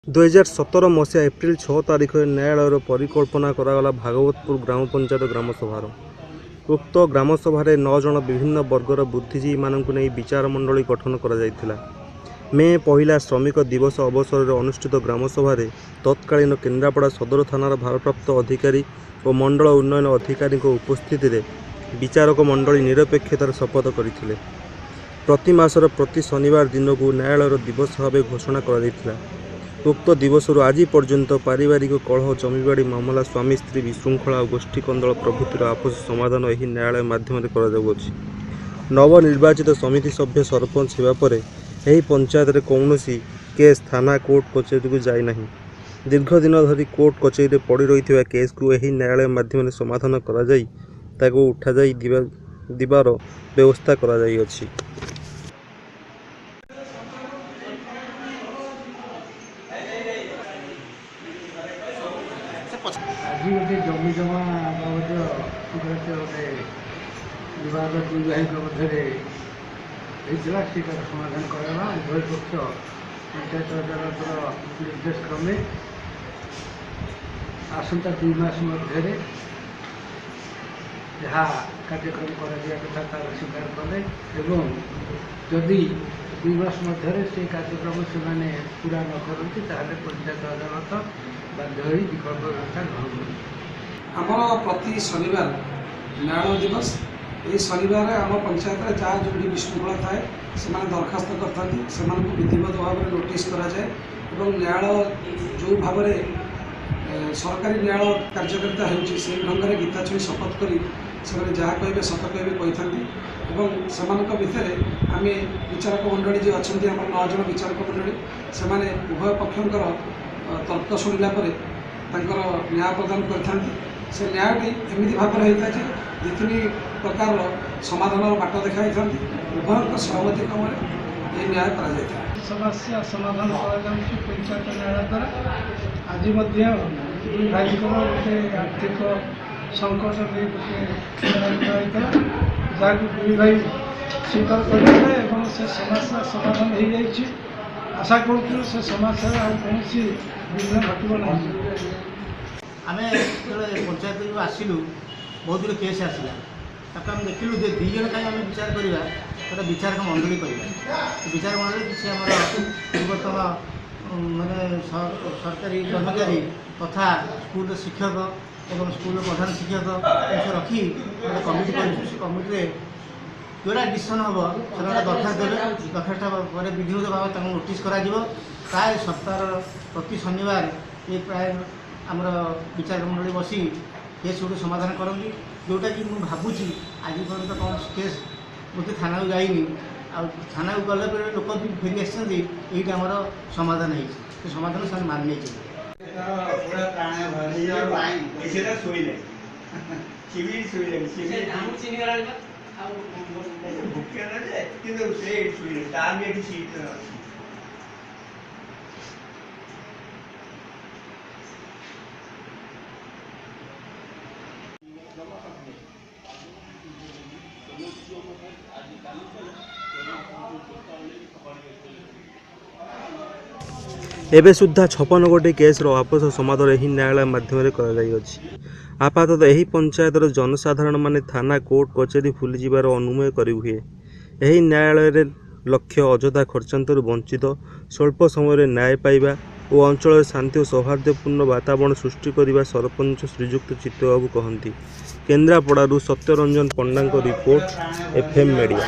2017 ମସିହା ଏପ୍ରିଲ 6 ତାରିଖରେ ନ୍ୟାୟାଳୟର ପରିକଳ୍ପନା କରାଗଲା ଭାଗବତପୁର ଗ୍ରାମ ପଞ୍ଚାୟତ ଗ୍ରାମସଭାର। ଉକ୍ତ ଗ୍ରାମସଭାରେ 9 ଜଣ ବିଭିନ୍ନ ବର୍ଗର ବୁଦ୍ଧିଜୀବୀମାନଙ୍କୁ ନେଇ ବିଚାର ମଣ୍ଡଳୀ ଗଠନ କରାଯାଇଥିଲା। ମେ 1 ଶ୍ରମିକ ଦିବସ ଅବସରରେ ଅନୁଷ୍ଠିତ ଗ୍ରାମସଭାରେ ତତ୍କାଳୀନ କେନ୍ଦ୍ରାପଡ଼ା ସଦର ଥାନାର ଭାରପ୍ରାପ୍ତ ଅଧିକାରୀ ଓ ମଣ୍ଡଳ ଉନ୍ନୟନ ଅଧିକାରୀଙ୍କ ଉପସ୍ଥିତିରେ ବିଚାରକ ମଣ୍ଡଳୀ ନିରପେକ୍ଷତାର ଶପଥ କରିଥିଲେ। ପ୍ରତି ମାସର ପ୍ରତି ଶନିବାର ଦିନକୁ ନ୍ୟାୟାଳୟର ଦିବସ ଭାବେ ଘୋଷଣା କରାଯାଇଥିଲା। ଉକ୍ତ ଦିବସରୁ ଆଜି ପର୍ଯ୍ୟନ୍ତ ପାରିବାରିକ କଳହ, ଜମିବାଡ଼ି ମାମଲା, ସ୍ୱାମୀ ସ୍ତ୍ରୀ ବିଶୃଙ୍ଖଳା ଓ ଗୋଷ୍ଠୀ କନ୍ଦଳ ପ୍ରଭୃତିର ଆପୋଷ ସମାଧାନ ଏହି ନ୍ୟାୟାଳୟ ମାଧ୍ୟମରେ କରାଯାଉଅଛି। ନବନିର୍ବାଚିତ ସମିତି ସଭ୍ୟ ସରପଞ୍ଚ ହେବା ପରେ ଏହି ପଞ୍ଚାୟତରେ କୌଣସି କେସ୍ ଥାନା, କୋର୍ଟ କଚେରୀକୁ ଯାଇନାହିଁ। ଦୀର୍ଘ ଦିନ ଧରି କୋର୍ଟ କଚେରୀରେ ପଡ଼ି ରହିଥିବା କେସ୍କୁ ଏହି ନ୍ୟାୟାଳୟ ମାଧ୍ୟମରେ ସମାଧାନ କରାଯାଇ ତାକୁ ଉଠାଯାଇ ଦିବାର ବ୍ୟବସ୍ଥା କରାଯାଇଅଛି। ଆଜି ଗୋଟେ ଜମି ଜମା ବାବଦ ସଂକ୍ରାନ୍ତୀୟ ଗୋଟେ ବିବାଦ ଦୁଇ ଭାଇଙ୍କ ମଧ୍ୟରେ ହେଇଥିଲା, ସେ ତାର ସମାଧାନ କରାଗଲା। ଉଭୟ ପକ୍ଷ ପଞ୍ଚାୟତ ଅଦାଲତର ନିର୍ଦ୍ଦେଶ କ୍ରମେ ଆସନ୍ତା 2 ମାସ ମଧ୍ୟରେ ଯାହା କାର୍ଯ୍ୟକ୍ରମ କରାଯିବା କଥା ତାର ସ୍ୱୀକାର କଲେ ଏବଂ ଯଦି 2 ମାସ ମଧ୍ୟରେ ସେ କାର୍ଯ୍ୟକ୍ରମ ସେମାନେ ପୁରା ନ କରନ୍ତି, ତାହେଲେ ପଞ୍ଚାୟତ ଅଦାଲତ ବାଧ୍ୟ ହୋଇ ବିକଳ୍ପ ବ୍ୟବସ୍ଥା ଗ୍ରହଣ କରିବେ। ଆମର ପ୍ରତି ଶନିବାର ନ୍ୟାୟାଳୟ ଦିବସ। ଏହି ଶନିବାର ଆମ ପଞ୍ଚାୟତରେ ଯାହା ଯେଉଁଠି ବିଶୃଙ୍ଖଳା ଥାଏ, ସେମାନେ ଦରଖାସ୍ତ କରିଥାନ୍ତି। ସେମାନଙ୍କୁ ବିଧିବଦ୍ଧ ଭାବରେ ନୋଟିସ୍ କରାଯାଏ ଏବଂ ନ୍ୟାୟାଳୟ ଯେଉଁ ଭାବରେ ସରକାରୀ ନ୍ୟାୟାଳୟ କାର୍ଯ୍ୟକାରିତା ହେଉଛି, ସେଇ ଢଙ୍ଗରେ ଗୀତା ଛୁଇଁ ଶପଥ କରି ସେମାନେ ଯାହା କହିବେ ସତ କହିବେ କହିଥାନ୍ତି। ଏବଂ ସେମାନଙ୍କ ଭିତରେ ଆମେ ବିଚାରକ ମଣ୍ଡଳୀ ଯିଏ ଅଛନ୍ତି, ଆମର 9 ଜଣ ବିଚାରକ ମଣ୍ଡଳୀ, ସେମାନେ ଉଭୟ ପକ୍ଷଙ୍କର ତର୍କ ଶୁଣିଲା ପରେ ତାଙ୍କର ନ୍ୟାୟ ପ୍ରଦାନ କରିଥାନ୍ତି। ସେ ନ୍ୟାୟଟି ଏମିତି ଭାବରେ ହୋଇଥାଏ ଯେ 2 3 ପ୍ରକାରର ସମାଧାନର ବାଟ ଦେଖାଇଥାନ୍ତି। ଉଭୟଙ୍କ ସହମତି କ୍ରମରେ ଏହି ନ୍ୟାୟ କରାଯାଇଥାଏ। ସମସ୍ୟା ସମାଧାନ କରାଯାଉଛି ପଞ୍ଚାୟତ ନ୍ୟାୟାଳୟ ଦ୍ୱାରା। ଆଜି ମଧ୍ୟ ଦୁଇ ଭାଇଙ୍କର ଗୋଟେ ଆର୍ଥିକ ସଙ୍କଟ ନେଇ ଗୋଟେ ହେଇଥିଲା, ଯାହାକୁ ଦୁଇ ଭାଇ ସ୍ୱୀକାର କରିଥିଲେ ଏବଂ ସେ ସମସ୍ୟା ସମାଧାନ ହୋଇଯାଇଛି। ଆଶା କରୁଛୁ ସେ ସମସ୍ୟାରେ ଆଉ କୌଣସି ବିଘ୍ନ ଘଟିବ ନାହିଁ। ଆମେ ଯେତେବେଳେ ପଞ୍ଚାୟତରୁ ଆସିଲୁ, ବହୁତ ଗୁଡ଼ିଏ କେସ୍ ଆସିଲା। ତାକୁ ଆମେ ଦେଖିଲୁ ଯେ 2 ଜଣ କାହିଁ ଆମେ ବିଚାର କରିବା, ଗୋଟେ ବିଚାରକ ମଣ୍ଡଳୀ କରିବା। ସେ ବିଚାରକ ମଣ୍ଡଳୀ କିଛି ଆମର ପୂର୍ବତନ ମାନେ ସରକାରୀ କର୍ମଚାରୀ ତଥା ସ୍କୁଲର ଶିକ୍ଷକ ଏବଂ ସ୍କୁଲର ପ୍ରଧାନ ଶିକ୍ଷକ ଏସବୁ ରଖି ଗୋଟେ କମିଟି କରିଛୁ। ସେ କମିଟିରେ ଯେଉଁଟା ଡିସିସନ୍ ହେବ, ସେମାନେ ଦରଖାସ୍ତ ଦେବେ। ଦରଖାସ୍ତ ପରେ ବିଧିବଦ୍ଧ ଭାବେ ତାଙ୍କୁ ନୋଟିସ୍ କରାଯିବ। ପ୍ରାୟ ସପ୍ତାହର ପ୍ରତି ଶନିବାର ଏ ପ୍ରାୟ ଆମର ବିଚାରକ ମଣ୍ଡଳୀ ବସି କେସ୍ ଗୁଡ଼ିକ ସମାଧାନ କରନ୍ତି, ଯେଉଁଟାକି ମୁଁ ଭାବୁଛି ଆଜି ପର୍ଯ୍ୟନ୍ତ କୌଣସି କେସ୍ ମୋତେ ଥାନାକୁ ଯାଇନି। ଆଉ ଥାନାକୁ ଗଲା ପରେ ଲୋକ ବି ଫେରି ଆସିଛନ୍ତି। ଏଇଟା ଆମର ସମାଧାନ ହେଇଛି, ସେ ସମାଧାନ ସେମାନେ ମାନି ନେଇଛନ୍ତି। ଶୋଇଲେ ଶୋଇଲେଣି, ଭୁକିଲା ଯେ, କିନ୍ତୁ ସେ ଏଇଠି ଶୋଇଲେ, ତାର ବି ଏଠି ସିଟ୍ ଅଛି। ଏବେ ସୁଦ୍ଧା 56 ଗୋଟି କେସ୍ର ଆପୋଷ ସମାଧାନ ଏହି ନ୍ୟାୟାଳୟ ମାଧ୍ୟମରେ କରାଯାଇଅଛି। ଆପାତତଃ ଏହି ପଞ୍ଚାୟତର ଜନସାଧାରଣମାନେ ଥାନା, କୋର୍ଟ କଚେରୀ ଭୁଲିଯିବାର ଅନୁମେୟ କରିହୁଏ। ଏହି ନ୍ୟାୟାଳୟରେ ଲକ୍ଷ୍ୟ ଅଯଥା ଖର୍ଚ୍ଚାନ୍ତରୁ ବଞ୍ଚିତ, ସ୍ୱଳ୍ପ ସମୟରେ ନ୍ୟାୟ ପାଇବା ଓ ଅଞ୍ଚଳରେ ଶାନ୍ତି ଓ ସୌହାର୍ଦ୍ଦ୍ୟପୂର୍ଣ୍ଣ ବାତାବରଣ ସୃଷ୍ଟି କରିବା ସରପଞ୍ଚ ଶ୍ରୀଯୁକ୍ତ ଚିତ୍ତବାବୁ କହନ୍ତି। କେନ୍ଦ୍ରାପଡ଼ାରୁ ସତ୍ୟରଞ୍ଜନ ପଣ୍ଡାଙ୍କ ରିପୋର୍ଟ, ଏଫ୍ଏମ୍ ମିଡ଼ିଆ।